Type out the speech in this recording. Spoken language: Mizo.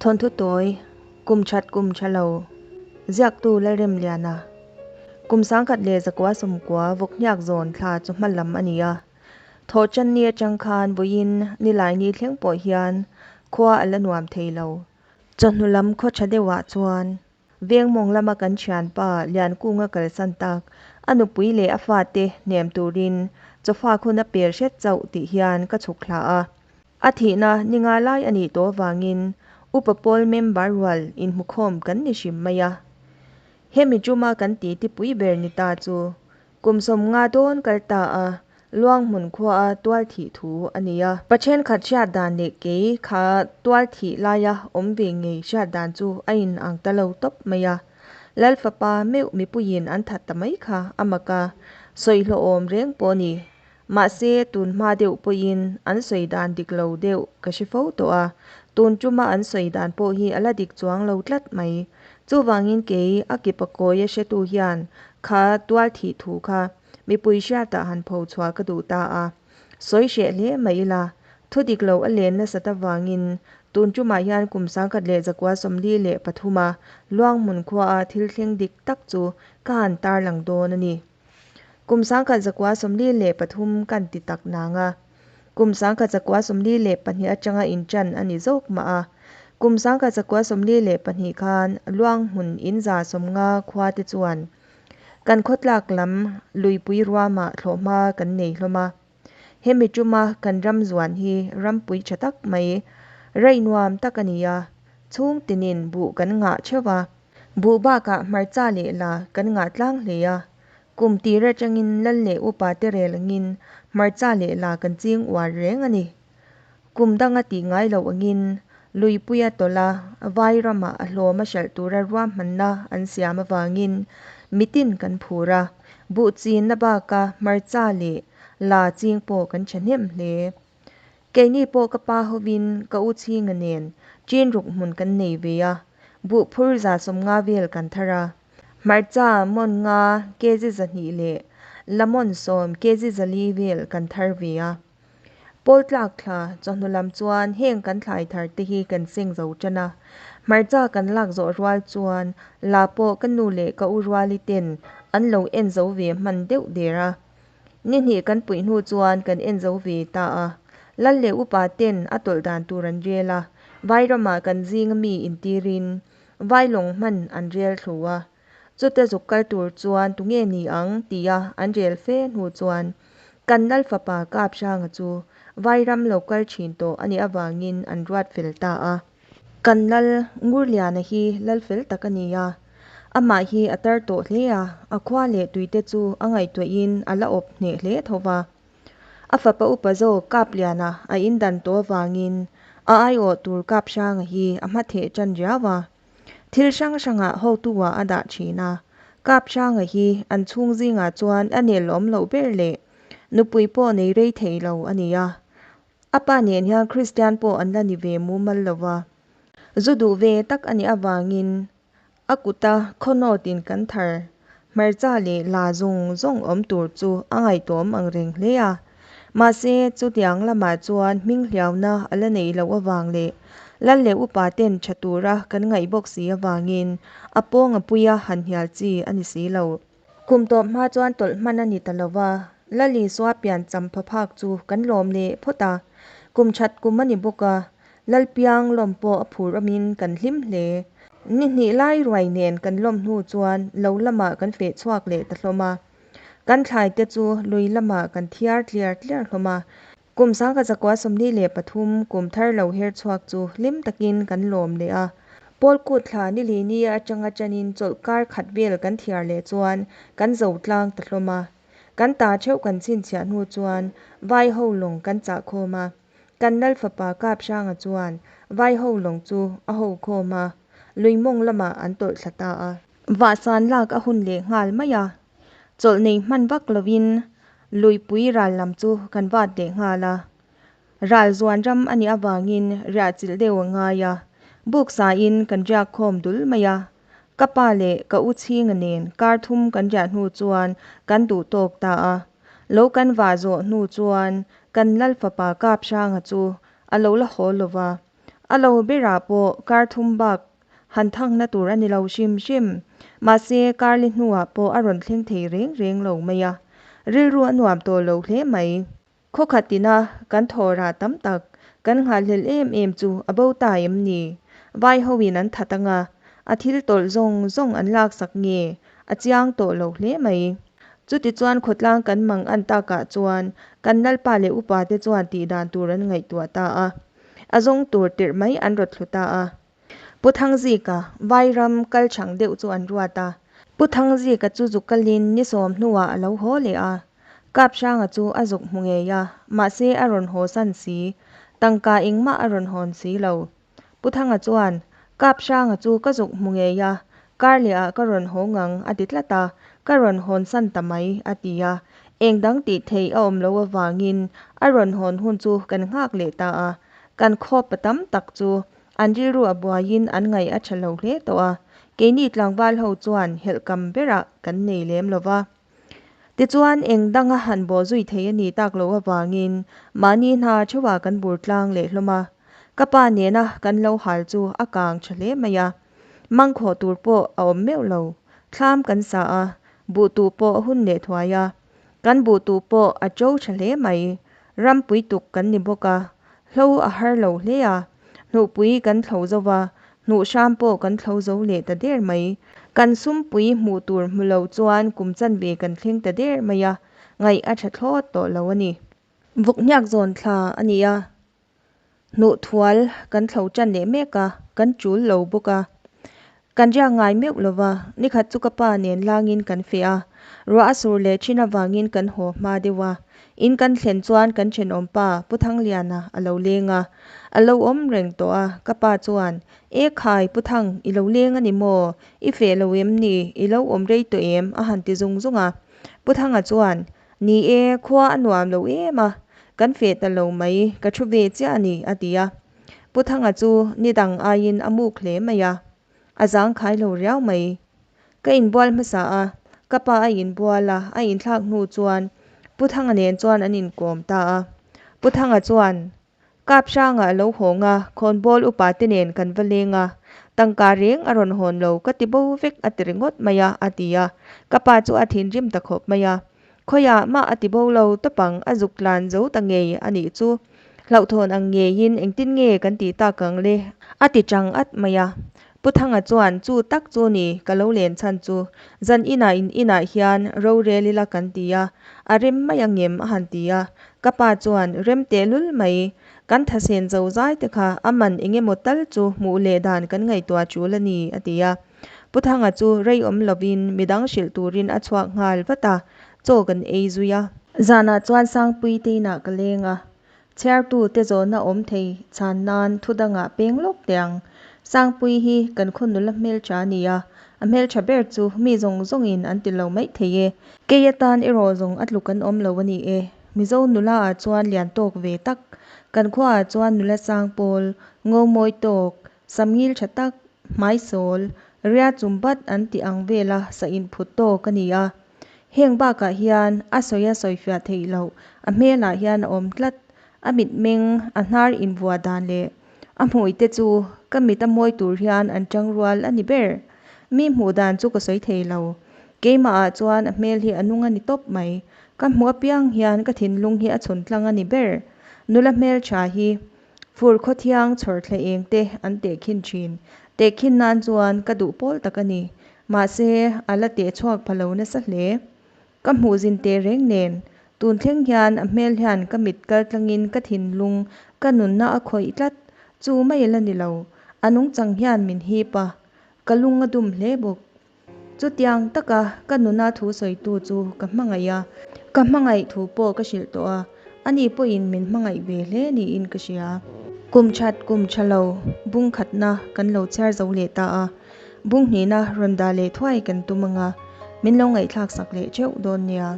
Thawnthu tawi, Kum that kum tha lo, Ziaktu Lalremliana. Kum 1990 Vawkhniak zawn thla chu hma lam a ni a. Thawhtanni atang khan vawiin Nilaini thleng pawh hian khua a la nuam thei lo. Chawhnu lam khaw tha deuhah chuan Veng mawng lama kan thianpa Liankunga kalsan tak a nupui leh a fate hnem turin chawfak hun a pel hret chauh tih hian ka chhuk thla a. A thihna ni nga lai a nih tawh avangin Upa Pawl member rual inhmukhawm kan ni hrim mai a. Hemi tuma kan titi pui ber ni ta chu kum 50 dawn kal ta a Luanghmun khuaa tual thih thu a ni a. Pa thenkhat hriat dan leh kei kha tual thih laia awm ve ngei hriat dan chu a in ang ta lo tawp mai a. Lal fapa meuh mipuiin an that ta mai kha a mak a, sawi hlawhawm reng pawh a ni. Mahse, tun hma deuh pawhin an sawi dan dik lo deuh ka hre fo tawh a, tun tuma an sawi dan pawh hi a la dik chuang lo tlat mai. Chuvangin kei a kipa kawi a hretu hian kha tual thih thu kha Mipui hriatah han pho chhuah ka duh ta a, sawi hreh hle mai ila, thu dik lo a len nasat avangin tun tumah hian kum 1943 a Luanghmun khuaa thil thleng dik tak chu ka han tarlang dawn a ni. Kum 1943 kan ti tak nang a, kum 1942 atanga inṭan a ni zawk mah a, kum 1942 khan Luanghmun in 50 khua te chuan Kan khawtlak lam luipui ruamah thlawhhma kan nei hlawm a. Hemi tuma kan ram zuan hi rampui tha tak mai, raih nuam tak a ni a. Chhung tinin buh kan ngah theuh a. Buh bakah hmarcha leh la kan ngah tlang hle a. Kum tir atangin lal leh upa te rel angin hmarcha leh la kan ching uar reng a ni. Kum danga tih ngai loh angin luipuia tawlha vai ramah a hlawm a hralh tura ruahmanna an siam avangin mitin kan phur a, buh chinna baka hmarcha leh la ching pawh kan thahnem hle. Keini pawh ka pa hovin ka u chhinga nen chin ruk hmun kan nei ve a, buh phur 50 vel kan thar a, hmarcha mawn nga kg 200 leh la mawn 10 kg 400 vel kan thar ve a. Pawl tlak thla chawhnu lam chuan heng kan thlai thar te hi kan seng zo tan a. Hmarcha kan lak zawh rual chuan la pawh ka nu leh ka u ruali ten an lo en zo ve hman deuh der a. Ni hnih kan puih hnu chuan kan en zo ve ta a. Lal leh upa ten a tawlh dan tur an rel a, Vairamah kan zinga mi intirin Vailawng hman an rel thlu a. Chute zuk kal tur chuan tunge ni ang tia an rel fe hnu chuan kan Lal fapa Kaphranga chu Vairam lo kal thin tawh a nih avangin an ruat fel ta a. Kan Lal Ngurliana hi lal fel tak a ni a, amah hi a tar tawh hle a, a khua leh tuite chu a ngaihtuahin a la awp hneh hle tho va. A fapa upa zawk Kapliana a indan tawh avangin a aiawh tur Kaphranga hi a hmatheh tan riau a. Thil hrang hrangah hotu-ah a dah thin a, Kaphranga hi an chhung zingah chuan a nelawm loh ber leh nupui pawh nei rei thei lo a ni a. A pa nen hian Kristian pawh an la ni ve mumal lo va. Zu duh ve tak a nih avangin a kuta khawnawtin kan thar hmarcha leh la zawng zawng awm tur chu a ngaihtuahawm ang reng hle a. Mahse, chutiang lamah chuan hming hliauna a la neih loh avang leh lal leh upa ten tha tura kan ngaih bawk si avangin a pawng a puia han hnial chi a ni si lo. Kum tawp hma chuan tawlh hman a ni ta lo va, Lal Isua pian cham pha phak chu kan lawm leh phawt a. Kum that kum a ni bawk a, Lalpiang lawm pawh a phur awmin kan hlim hle. Ni hnih lai ruai nen kan lawm hnu chuan lo lamah kan feh chhuak leh ta hlawm a. Kan thlai te chu lui lamah kan thiar tliar tliar hlawm a. Kum 1943 kum thar lo her chhuak chu hlim takin kan lawm leh a. Pawl kut thla ni li ni atanga tanin chawlh kar khat vel kan thiar leh chuan kan zo tlang ta hlawm a. Kan ta theuh kan chhinchhiah hnu chuan vai ho lawng kan chah khawm a. Kan Lal fapa Kaphranga chuan vai ho lawng chu a ho khawm a, lui mawng lamah an tawlh thla ta a. Vahsan lak a hun leh nghal mai a, chawlh nei hman vak lovin luipui ral lam chu kan vat leh nghal a. Ral zuan ram a nih avangin riah chilh deuh a ngai a, buk sain kan riak khawm dul mai a. Ka pa leh ka u chhinga nen kar thum kan riah hnu chuan kan duh tawk ta a. Lo kan vah zawh hnu chuan kan Lal fapa Kaphranga chu a lo la haw lo va. A lo berah pawh kar thum bak han thangna tur a ni lo hrim hrim. Mahse, karli hnuah pawh a rawn thleng thei reng reng lo mai a. Rilru a nuam tawh lo hle mai. Khaw khatina kan thawhrah tam tak kan nghahhlelh em em chu a bo ta em ni? Vai hoin an that anga a thil tawlh zawng zawng an laksak nge a chiang tawh lo hle mai. Chutichuan khawtlang kan mang an takah chuan kan lalpa leh upa te chuan tihdan tur an ngaihtuah ta a, a zawng tur tirh mai an rawt thlu ta a. Pu Thangzika, Vairam kal chhang deuh chu an ruat a. Pu Thangzika chu zuk kalin ni sawm hnuah a lo haw leh a. Kaphranga chu a zuk hmu ngei a, mahse a rawn haw san si. Tangka engmah a rawn hawn si lo. Pu Thanga chuan, Kaphranga chu ka zuk hmu ngei a, kar leh ah ka rawn haw ngang a ti tlat a, ka rawn hawn san ta mai a ti a. Eng dang tih theih a awm loh avangin a rawn hawn hun chu kan nghak leh ta a. Kan khawpa tam tak chu an rilru a buaiin an ngaih a tha lo hle tawh a, keini tlangval ho chuan helhkam berah kan nei lem lo va. Tichuan, eng danga han bawh zui thei a nih tak loh avangin mahni hna theuhah kan bur tlang leh hlawm a. Ka pa nena kan lo hal chu a kang tha hle mai a, mangkhawh tur pawh a awm meuh lo. Thlam kan sa a, buh tuh pawh a hun leh thuai a. Kan buh tuh pawh a to tha hle mai. Rampui tuk kan ni bawk a, hlo a har lo hle a. Hnuhpui kan thlo zo va, hnuh hram pawh kan thlo zo leh ta der mai. Kan sumpui hmuh tur hmu lo chuan kum chanve kan thleng ta der mai a, ngaih a tha thlawt tawh lo a ni. Vawkhniak zawn thla a ni a, hnuh thual kan thlo tan leh mek a, kan tul lo bawk a. Kan riak ngai meuh lo va, nikhat chu ka pa nen langin kan feh a, ruah a sur leh thin avangin kan haw hma deuh a. In kan thlen chuan kan thenawm pa Pu Thangliana a lo leng a, a lo awm reng tawh a, ka pa chuan, E khai Pu Thang, i lo leng a ni maw? I feh lo em ni? I lo awm rei tawh em? a han ti zung zung a. Pu Thanga chuan, Ni e, khua a nuam lo em a, kan feh ta lo mai, ka thu ve chiah a ni, a ti a. Pu Thanga chu ni dang aiin a muk hle mai a, a zangkhai lo riau mai. Ka inbual hmasa a, ka pa a inbual a, a inthlak hnu chuan Pu Thanga nen chuan an inkawm ta a. Pu Thanga chuan, Kaphranga a lo hawng a, khawnbawl upa te nen kan va leng a, tangka reng a rawn hawn lo, ka ti bo vek a ti ringawt mai a, a ti a. Ka pa chu a thinrim ta khawp mai a. Khawiah mah a ti bo lo tawp ang, a zuk tlan zo ta ngei a nih chu. Hlauhthawn ang ngeiin engtin nge kan tih tak ang le? A ti chang at mai a. Pu Thanga chuan chu tak chu ni ka lo len chhan chu. Zan inah in inah hian rorel ila kan ti a, a rem mai ang em a han ti a. Ka pa chuan rem tehlul mai. Kan thasen zo zai te kha a man eng emaw tal chu hmuh leh dan kan ngaihtuah tul a ni a ti a. Pu Thanga chu rei awm lovin midang hrilh turin a chhuak nghal vat a, chaw kan ei zui a. Zanah chuan Sangpui te inah ka leng a, chhiartu te zawhna awm thei chhan nan thu dangah peng lawk teh ang. Sangpui hi kan khaw nula hmeltha a ni a, a hmeltha ber chu mi zawng zawngin an ti lo mai thei e. Kei atan erawh zawng a tluk an awm lo a ni e. Mizo nula ah chuan lian tawk ve tak, kan khuaah chuan nula sang pawl, ngo mawi tawk, samngil tha tak, Hmaisawl, ria chumbat an tih ang vela sa inphut tawk a ni a. Heng bakah hian a sawi a sawifiah theih loh, a hmelah hian a awm tlat. A mitmeng, a hnar invuah dan leh a hmui te chu ka mit a mawi tur hian an tang rual a ni ber. Mi hmuh dan chu ka sawi thei lo. Keimahah chuan a hmel hi a nung a ni tawp mai. Ka hmuh apiang hian ka thinlung hi a chhun tlang a ni ber. Nula hmeltha hi Fur khawthiang chhawrthleh eng te an tehkhin thin. Tehkhin nan chuan ka duh pawl tak a ni. Mahse, a la teh chhuak pha lo nasa hle. Ka hmuh zin teh reng nen, tun thleng hian a hmel hian ka mit kal tlangin ka thinlung, ka nunna a khawih tlat. Chu mai la ni lo. A nungchang hian min hip a, ka lung a dum hle bawk. Chutiang taka ka nuna thu sawitu chu ka hmangaih a, ka hmangaih thu pawh ka hrilh tawh a, ani pawhin min hmangaih ve hle niin ka hria. Kum that kum tha lo bung khatna kan lo chhiar zo leh ta a, bung hnihna rawn dah leh thuai kan tum anga min lo ngaihthlak sak leh theuh dawn nia.